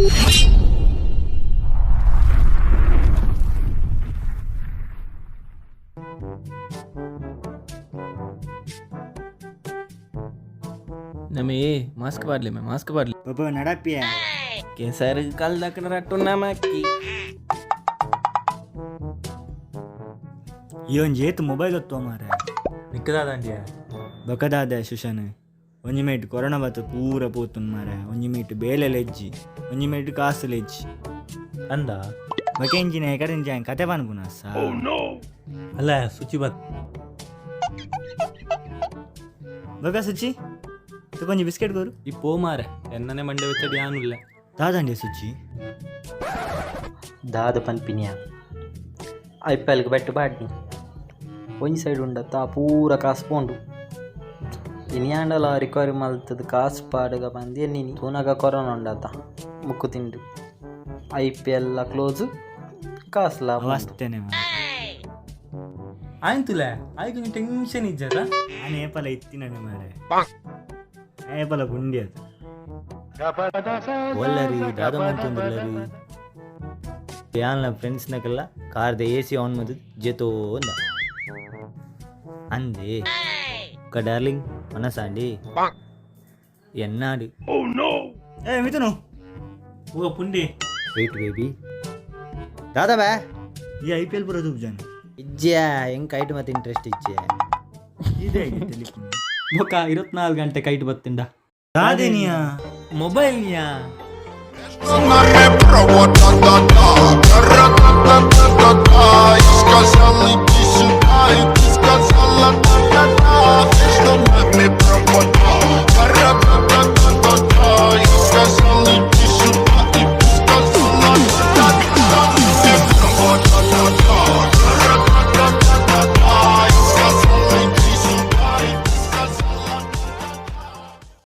ನಮೇ mask ಪಾಡ್ಲೆ May, mask ಪಾಡ್ಲೆ. ಪಾಪ ನಡಪಿಯ. ಕೇಸರ್ ಕಲ್ದಕ್ಕನ ರಟ್ಟುನ್ನ ಮಕ್ಕಿ. ಈ ಒಂಜಿ ಏತ್ ಮೊಬೈಲ್ ಒತ್ತುವ ಮಾರೆ. ನಿಕ್ಕದಾದಂಡಿಯ. ಬಕದಾದ ಸುಶನ್, ಒಂಜಿ ಮೇಟ್ ಕೊರೋನಾ ಬತ್ತ ಪೂರ ಪೋತುನ್ ಮಾರೆ. ಒಂಜಿ ಮೇಟ್ ಬೇಲೆ ಲೆಜ್ಜಿ, ಒಂಜಿ ಮೇಟ್ ಕಾಸು ಲೆಜ್ಜಿ. ಅಂದ. ಬಕೆಂಜಿನ ಎಕಡೆಂಜಿ ಕತೆ ಪನ್ಪುನ ಸಾ. ಅಲ್ಲ ಶುಚಿ ಬತ್. ಬಕ ಸುಚಿ, ತುಕೊಂಜಿ ಬಿಸ್ಕೆಟ್ ಕೊರು. ಈ ಪೋ ಮಾರೆ, ಎನ್ನನೆ ಮಂಡೆ വെച്ചടി ಯಾನುಲ್ಲ. ದಾದಂಡಿ ಸುಚಿ? ದಾದ ಪನ್ಪಿನಿಯ, I P ಎಲ್ಗೆ ಬೆಟ್ಟು ಬಾಡ್ನಿ. ಒಂಜಿ ಸೈಡ್ ಉಂಡತ್ತ ಪೂರ ಕಾಸು ಪೋಂಡು. ಇನಿಯಾಂಡಲ ರಿಕವರಿ ಮಲ್ತದ ಕಾಸು ಪಾಡುಗ ಬಂದು ಎನ್ನಿನಿ. ತೂನಗ ಕೊರೋನಾ ಉಂಡತ್ತ ಮುಕ್ಕು ತಿಂಡು. I P L close, ಕಾಸುಲ ಪೋಂಡು. ಅವಸ್ಥೆನೆ ಮಾರೆ. ಆಯ್ತುಲೆ, ಆಯ್ತು, ನೀ ಟೆನ್ಷನ್ ಇಜ್ಜದ. ನಾನು ಏಪಲ ಇತ್ತಿನನೆ ಮಾರೆ, ಏಪಲ ಗುಂಡಿ ಅದು. ಒಲ್ಲರಿ, ದಾದ ಮಂತೊಂದುಲ್ಲರಿ? ಯಾನ್ಲ ಫ್ರೆಂಡ್ಸ್ನಕಲ್ಲ ಕಾರ್ದ ಎ ಸಿ ಆನ್ ಮದ್ದು ಜೆತೋ ಅಂದ ಅಂದೆ. ఒక డార్లింగ్ మనసాండి ఎన్నాడు. ಏ ಮಿಥುನು. ಓ ಪುಂಡಿ. ವೆಯ್ಟ್ ಬೇಬಿ, ದಾದಾ ಬಾ. ಈ I P L ಪೂರ ತೂಪುಜಾನೆ? ಇಜ್ಜೆ, ಹೆಂಗ್ ಕೈಟ್ ಮತ್ತೆ ಇಂಟ್ರೆಸ್ಟ್ ಇಜ್ಜೆ. ಇದೇ ಟೆಲಿಫೋನ್. ಬೊಕ್ಕ 24 ಗಂಟೆ ಕೈಟ್ ಬತ್ತಿಂಡ. ದಾದೇನಿಯಾ? ಮೊಬೈಲ್ ನ್ಯಾ. Ра-та-та-та-та-та. Я сказал, иди сюда, и ты сказала да-да-да. Между нами